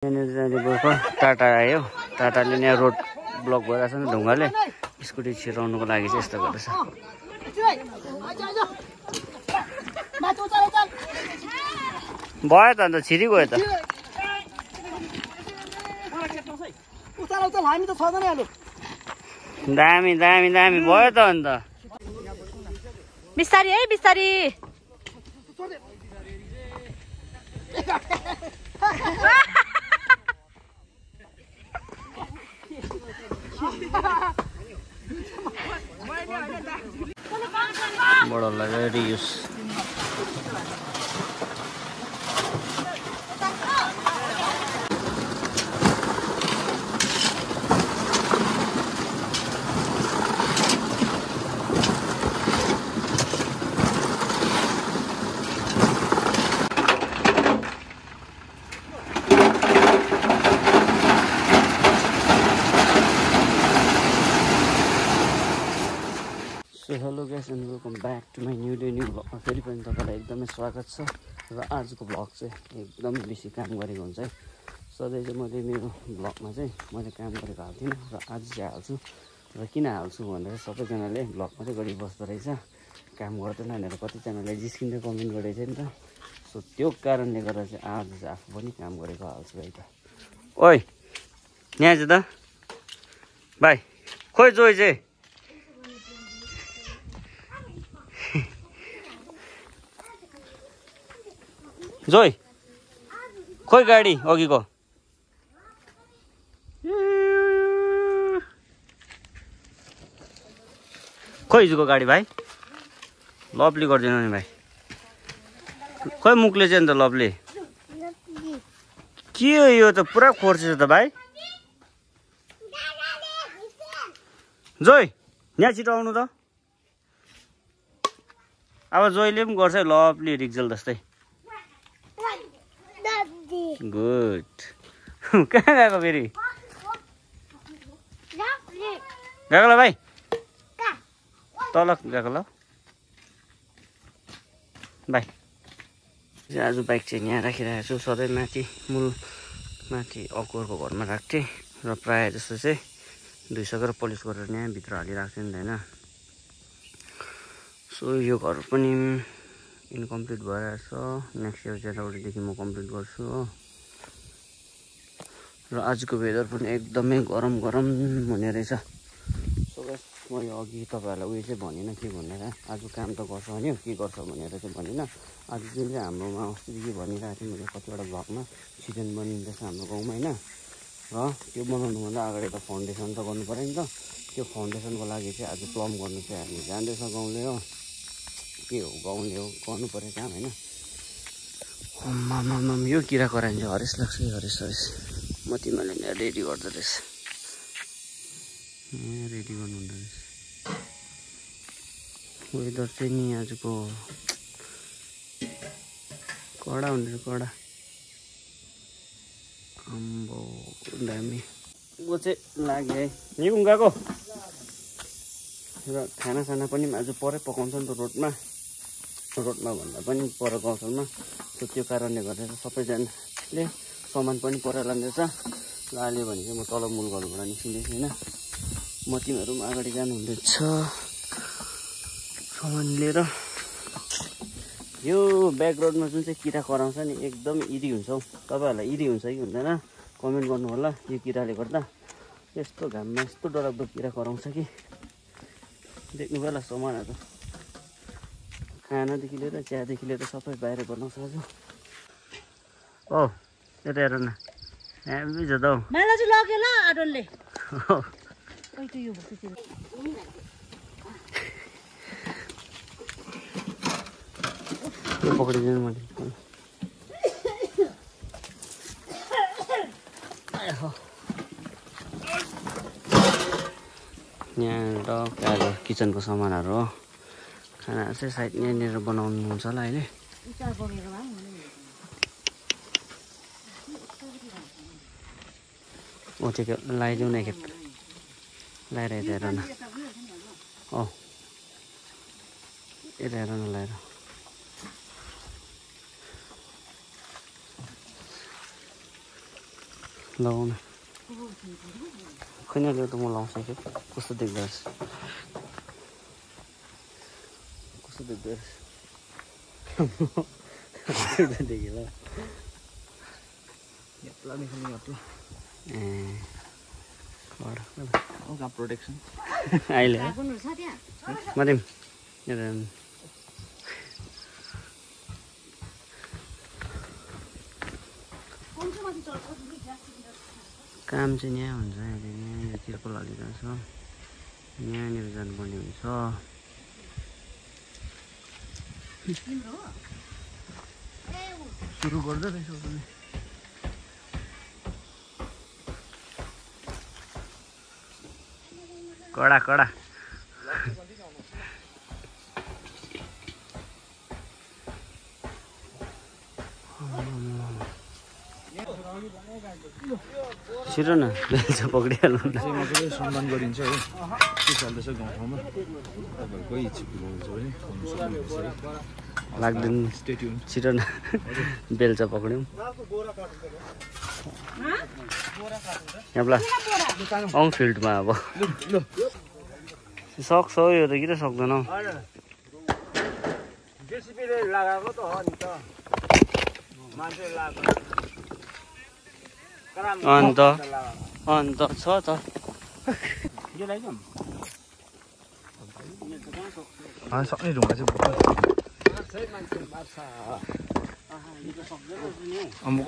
यहाँनिर जाने भर्खर टाटा आयो। टाटाले यहाँ रोड ब्लक भइरहेछ नि ढुङ्गाले। स्कुटी छिराउनुको लागि चाहिँ यस्तो गर्दैछ। भयो त अन्त छिरी गयो त। दामी दामी दामी भयो त अन्त। बिस्तारी है बिस्तारी। बडालाई reuse hello guys and welcome back to my new भ्लगमा फेरि पनि तपाईँलाई एकदमै स्वागत छ। र आजको भ्लग चाहिँ एकदम बेसी काम गरेको हुन्छ है। सधैँ चाहिँ मैले मेरो भ्लगमा चाहिँ मैले काम गरेको हाल्थिनँ र आज चाहिँ हाल्छु। र किन हाल्छु भनेर सबैजनाले भ्लग मात्रै गरिबस्दो रहेछ, काम गर्दैन भनेर कतिजनाले जिस्किँदै कमेन्ट गरेको छ नि त। सो त्यो कारणले गर्दा चाहिँ आज चाहिँ आफू पनि काम गरेको हाल्छु है त। ओइ यहाँ चाहिँ त भाइ खोइ जोइ चाहिँ जोइ खोइ गाडी अघिको खोइ हिजोको गाडी भाइ लभली गरिदिनु नि भाइ। खोइ मुखले चाहिँ अन्त लभली के हो यो त पुरा खोर्छ त भाइ। जोइ यहाँ छिटो आउनु त। अब जोइले पनि गर्छ लभली रिक्जल जस्तै। गुड कहाँ गएको फेरि गएको ल भाइ तल गएको ल भाइ। आज बाइक चाहिँ यहाँ राखिरहेको छु। सधैँ माथि माथि अकुरको घरमा राख्थेँ र प्रायः जस्तो चाहिँ धुइसकेर पोलिस गरेर यहाँ भित्र हालिराख्थेँ नि त होइन। सो यो घर पनि इन्कम्प्लिट भइरहेछ। नेक्स्ट इयर जनवरीदेखि म कम्प्लिट गर्छु हो। र आजको वेदर पनि एकदमै गरम गरम हुने रहेछ। सो गाइस म यो अघि तपाईँहरूलाई उयो चाहिँ भनिनँ के भनेर, आज काम त गर्छ भन्यो के गर्छ भनेर चाहिँ भनिनँ। आज जुन चाहिँ हाम्रोमा अस्तिदेखि भनिरहेको थिएँ मैले कतिवटा भ्लगमा चिकन बनिँदैछ हाम्रो गाउँमा होइन। र त्यो बनाउनुभन्दा अगाडि त फाउन्डेसन त गर्नु पऱ्यो नि त। त्यो फाउन्डेसनको लागि चाहिँ आज प्लम गर्नु चाहिँ हामी जाँदैछ गाउँले हो। के हो गाउँले हो गर्नु पऱ्यो काम होइन। आम्मामाम यो किरा करायो चाहिँ हरेस लाग्छ हरेस हरेस। म तिमीले यहाँ रेडी गर्दो रहेछ, यहाँ रेडी गर्नु हुँदो रहेछ। वेदर चाहिँ नि आजको कडा हुँदैछ कडा। अम्बो दामी ऊ चाहिँ लाग्यो है निकुङ गएको। र खानासाना पनि आज परै पकाउँछ नि त रोडमा भन्दा पनि पर गाउँठाउँमा। सो त्यो कारणले गर्दा सबैजनाले सामान पनि परै लाँदैछ। ल अहिले भने चाहिँ म तल मूल घरबाट निस्किँदैछु होइन। म तिमीहरू पनि अगाडि जानुहुँदैछ सामान लिएर। यो ब्याक रोडमा जुन चाहिँ किरा कराउँछ नि एकदम इरी हुन्छ हौ। तपाईँहरूलाई इरी हुन्छ कि हुँदैन कमेन्ट गर्नु होला। यो किराले गर्दा यस्तो घाममा यस्तो डरलाग्दो किरा कराउँछ कि देख्नु होला। सामानहरू खानादेखि लिएर चियादेखि लिएर सबै बाहिर बनाउँछ आज। औ यता हेर न हामी छ त हौ। मलाई चाहिँ लग्यो ल आडोलले। यो पक्रिदिनु मैले। यहाँ र किचनको सामानहरू हो। खानाहरू चाहिँ सायद यहाँनिर बनाउनुहुन्छ होला अहिले। ओ त्यो लगाइदेऊ न एकखेप लगाएर यता हेर न। औ यता हेर न लगाएर। लगाउन खै नल्याउ त म लाउँछु कि कस्तो देख्दो रहेछ देखेर प्रोटेक्सन अहिले मदिम काम चाहिँ यहाँ हुन्छ अहिले यहाँनिर तिर्पल हालिरहेको छ यहाँनिर जानुपर्ने हुन्छ सुरु गर्दै रहेछ पनि कडा कडा छिटो न बेलचा पक्रिहाल्नु सम्मान गरिन्छ है के चल्दैछ गाउँठाउँमा तपाईँहरूको इच्छुक हुनुहुन्छ भने भन्नु सक्नुहुन्छ है लाग्दैन छिटो न बेलचा पक्रियौँ यहाँ आउँ फिल्डमा अब सक्छ हौ यो त किन सक्दैन लगाएको त हो नि त मान्छे लगाएको अन्त छ त सक्ने ढुङ्गा चाहिँ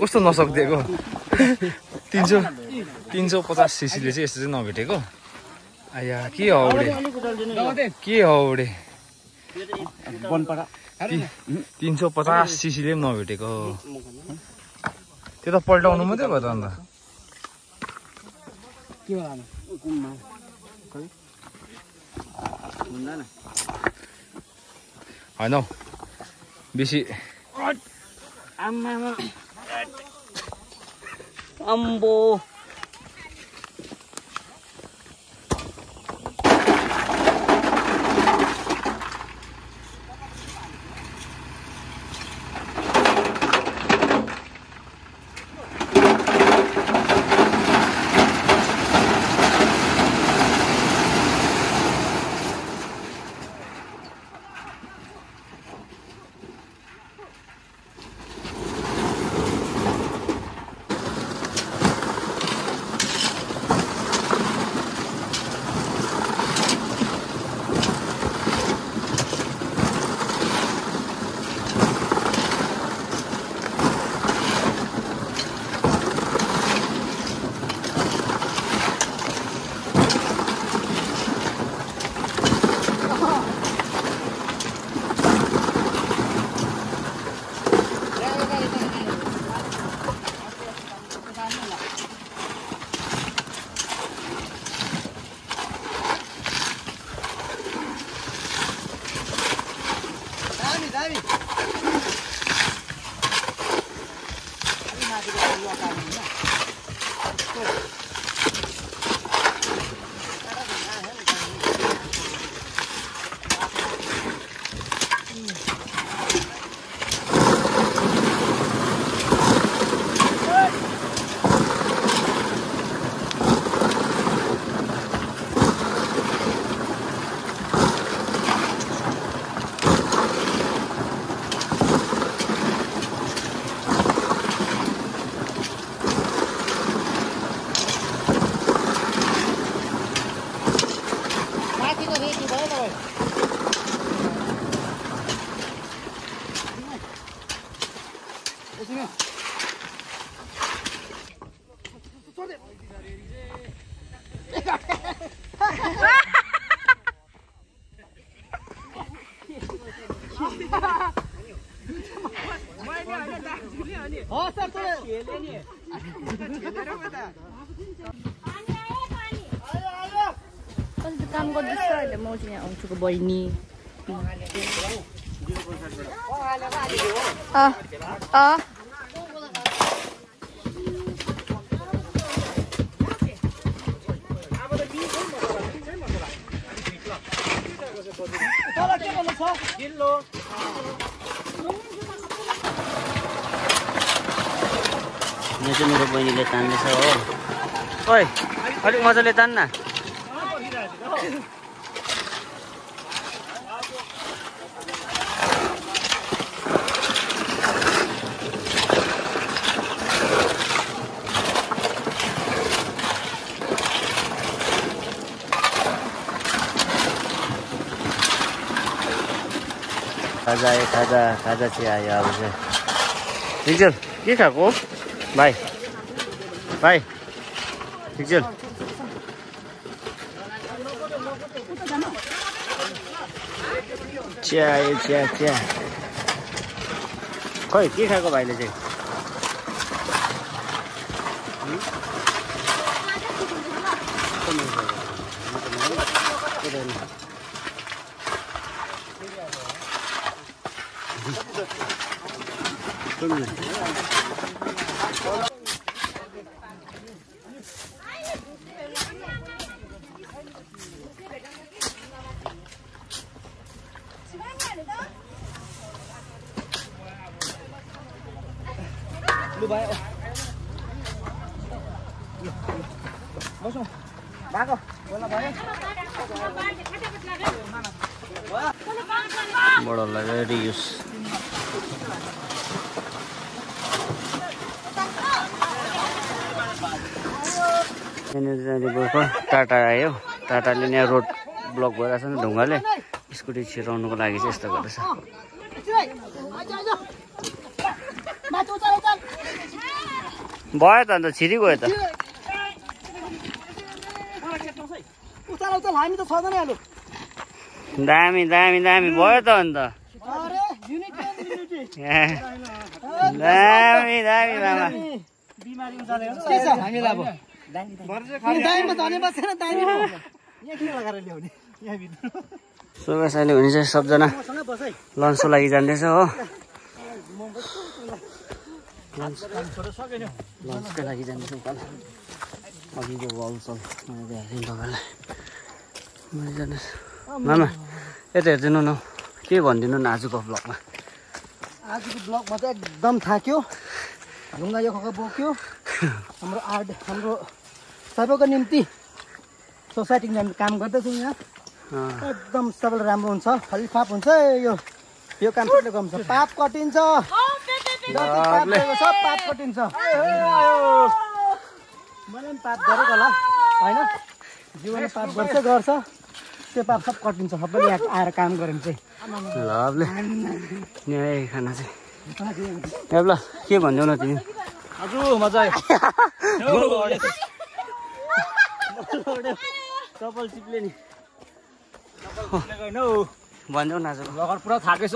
कस्तो नसक्दिएको 350 सीसीले चाहिँ यस्तो चाहिँ नभेटेको आया के हौडे 350 सीसीले पनि नभेटेको त्यो त पल्टाउनु मात्रै भयो त अन्त होइन हौ बेसी अम्बो काम गर्दैछ अहिले म चाहिँ यहाँ आउँछु बहिनी यो चाहिँ मेरो बहिनीले तान्दैछ हो। ओइ अलिक मजाले तान्न। खाजा आयो, खाजा चाहिँ आयो अब चाहिँ। ठिकजेल के खाएको भाइ? ठिकजेल चिया आयो, चिया खै के खाएको भाइले चाहिँ? बडालाई रेडी युज टाटा आयो। टाटाले यहाँ रोड ब्लक भइरहेछ नि ढुङ्गाले। स्कुटी छिराउनुको लागि चाहिँ यस्तो गर्दैछ। भयो त अन्त छिरी गयो त। दामी भयो त अन्त। दामी मामा। सुभाष अहिले भने चाहिँ सबजना लन्चको लागि जाँदैछ हो। लन्चको लागि जाँदैछ उकालो। अघिको वलसल मैले हेरेँ तपाईँलाई। मैले जानुहोस् मामा यता हेरिदिनु न, के भनिदिनु न आजको ब्लगमा। आजको ब्लगमा चाहिँ एकदम थाक्यो, ढुङ्गा यो खका बोक्यो। हाम्रो सबैको निम्ति सोसाइटीमा हामी काम गर्दैछौँ। यहाँ एकदम सबैलाई राम्रो हुन्छ, फलिफाप हुन्छ। यो काम सबैले गर्छ। पाप कटिन्छ, सब पाप कटिन्छ। मैले पनि पाप गरेको होला होइन, जीवनमा पाप गर्छ त्यो पाप सब कटिन्छ। सबैले आएर काम गऱ्यो भने चाहिँ लभले यही खाना चाहिँ ल के भन्छौ न तिमी? हजुर मजा आयो। चप्पल चिप्ले नि भन्छौ न आज ब्लगर पुरा थाकेछ।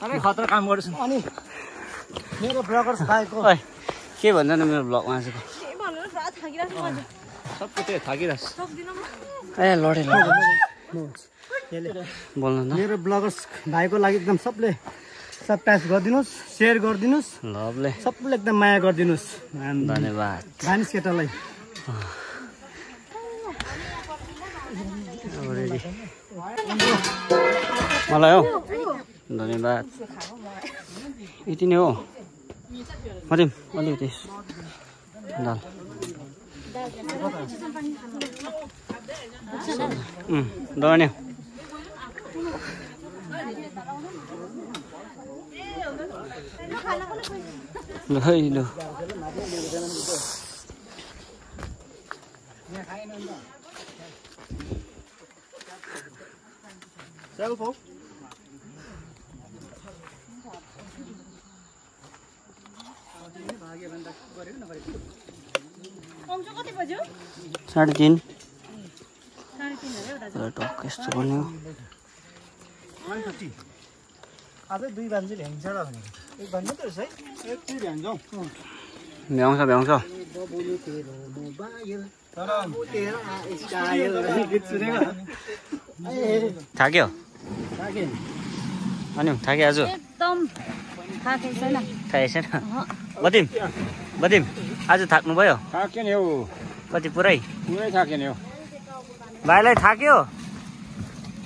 अरे खतरा काम गर्दैछ। अनि मेरो ब्लगर्स भाइको के भन्छ न मेरो ब्लगमा आजको? सबको चाहिँ थाकिरहेछ। ए लडे बोल्नु न। मेरो ब्लगर्स भाइको लागि एकदम सबले सब्सक्राइब गरिदिनुहोस्, सेयर गरिदिनुहोस्, लभले सबले एकदम माया गरिदिनुहोस्। धन्यवाद भानिस केटालाई। मलाई हो धन्यवाद। यति नै हो। मरिम अलिकति दाल दर्ने लु कति बज्यो? 3:30 टक यस्तो बन्यो। अझै 2 बजे ल्याइन्छ र भनेको 1 बजे त रहेछ है। एकचोटि ल्याउँछौ भ्याउँछ थाक्यो अनि थाक्यो आज एकदम थाकेको छैन। बदिम आज थाक्नु भयो? थाक्यो नि हौ, कति पुरै थाक्यो नि हौ। भाइलाई थाक्यो?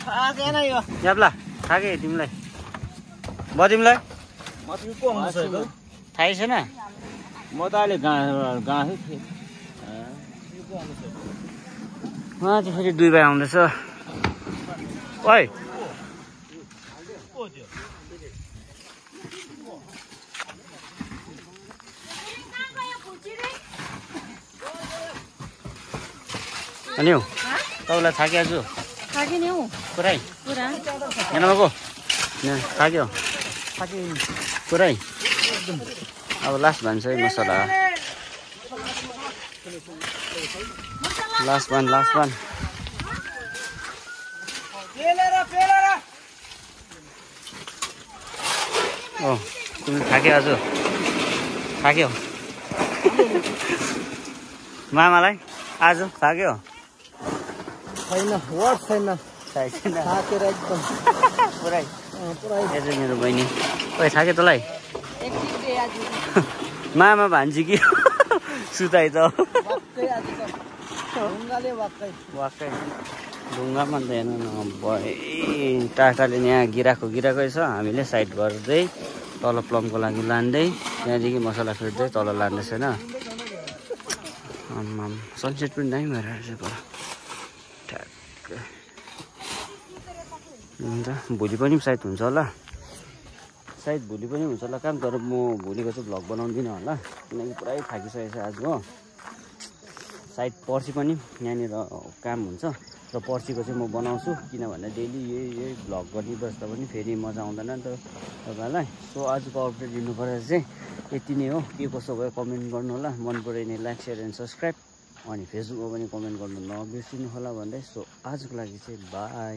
थाकेन यो याब्ला थाक्यो तिमीलाई? बदिमलाई म तिमी को आउँछ थाहै छैन? म त अहिले गाँसै थिएँ उहाँ चाहिँ फेरि 2 भाइ आउँदैछ ओइ अनि हौ तपाईँलाई थाक्यो आज थाक्यो नि हौ पुरै पुरा यहाँ भएको थाक्यो पुरै अब लास्ट भन्छ है मसला लास्ट वान ओ तिमी थाक्यो आज थाक्यो मामालाई आज थाक्यो छैन वर्ड छैन थाकेन थाकेर एकदम पुरै पुरै यो चाहिँ मेरो बहिनी ओइ थाक्यो तँलाई एकछिन दे आज मामा भान्जी कि सुताइ त वाक्कै आज त ढुङ्गाले वाक्कै ढुङ्गामा त हेर्नु न भए टाटाले यहाँ गिराएको छ हामीले साइड गर्दै तल प्लमको लागि लाँदै त्यहाँदेखि मसला फिट्दै तल लाँदैछ होइन सनसेट पनि दामी भएर चाहिँ पर ठ्याक्कै अन्त भोलि पनि सायद हुन्छ होला काम तर म भोलिको चाहिँ भ्लग बनाउँदिनँ होला किनकि पुरै थाकिसकेको छ आज हो सायद पर्सि पनि यहाँनिर काम हुन्छ र पर्सिको चाहिँ म बनाउँछु किनभने डेली यही भ्लग गर्ने बस्दा पनि फेरि मजा आउँदैन नि त तपाईँहरूलाई सो आजको अपडेट दिनु परेर चाहिँ यति नै हो के कसो भयो कमेन्ट गर्नु होला मन पऱ्यो भने लाइक सेयर एन्ड सब्सक्राइब अनि फेसबुकमा पनि कमेन्ट गर्नु नबिर्सिनु होला भन्दै सो आजको लागि चाहिँ बाई